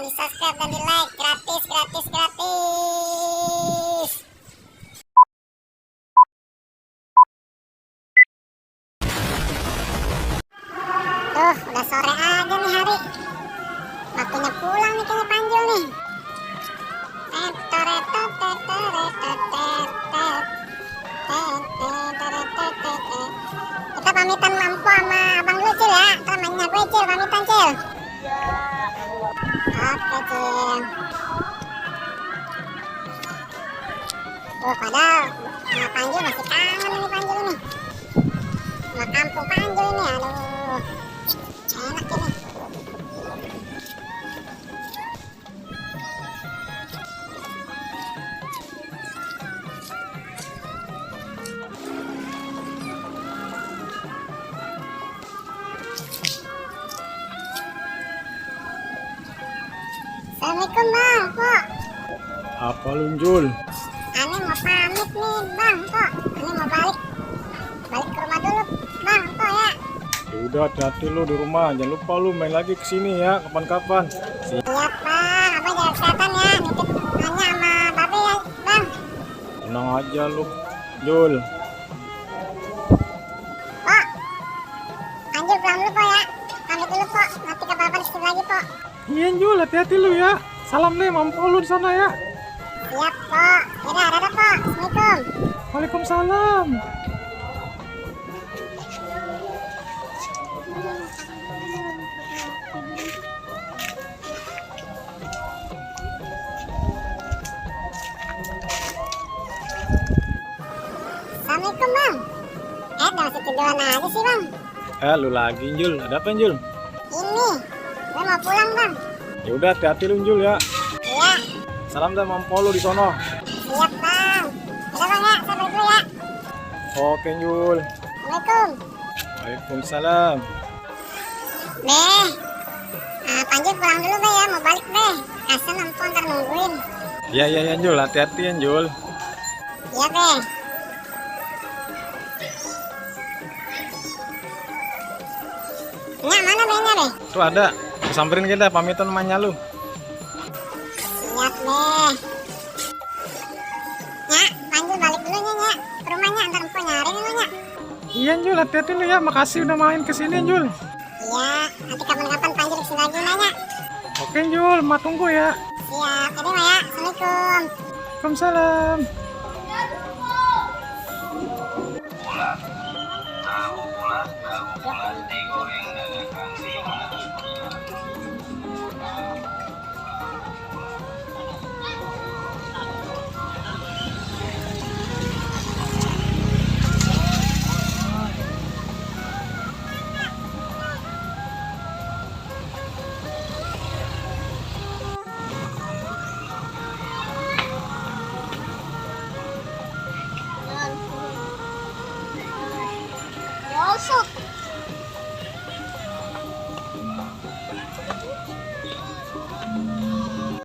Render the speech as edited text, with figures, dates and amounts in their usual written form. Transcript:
di subscribe dan di like, gratis gratis gratis. Tuh udah sore aja nih hari, waktunya pulang nih kayaknya Panjul nih. Kita pamitan mampu sama abang dulu Cil ya, temannya gue Cil, pamitan Cil. Oke Cil. Padahal Panjul masih kangen ini Panjul ini, sama kampung Panjul ini. Aduh, enak ini. Assalamualaikum bang, kok. Apa lu Jul? Ane mau pamit nih bang, kok. Ane mau balik ke rumah dulu bang, kok ya. Ya udah, hati-hati lu di rumah. Jangan lupa lu main lagi ke sini ya, kapan-kapan. Siap bang, abang jaga kesehatan ya. Nitip nanya sama babe ya bang. Tenang aja lu, Jul. Kok, Anjur pulang dulu kok ya. Pamit dulu kok, nanti kapan-kapan kesini lagi kok. Iya Jul, hati-hati lu ya. Salam nih mampu lu di sana ya. Siap kok. Yaudah, dadah kok. Assalamualaikum. Waalaikumsalam. Assalamualaikum bang. Udah masih tiduran aja sih bang. Lu lagi Jul, ada apa Jul? Ini, gue mau pulang bang. Ya udah, hati-hati lu Jul ya. Iya. Salam dah mampu lu di sono. Siap bang. Udah bang ya, saya balik dulu ya. Oke Jul. Assalamualaikum. Waalaikumsalam. Beh, Panjul pulang dulu beh ya, mau balik beh. Kasian empon ntar nungguin. Iya iya Jul, hati-hati ya Jul. Iya beh. Nyak mana behnya beh? Tuh ada, samperin kita pamitan namanya lu. Siap beh. Nyak, Panjul balik dulu nyak ke rumahnya, ntar empon nyariin lu nyak. Iya Jul, hati-hati lu ya. Makasih udah main kesini Jul. Iya, nanti kapan-kapan Panjul kesini lagi nanya. Oke Jul, ma tunggu ya. Siap, jadi mah ya. Assalamualaikum. Waalaikumsalam. Yusuf.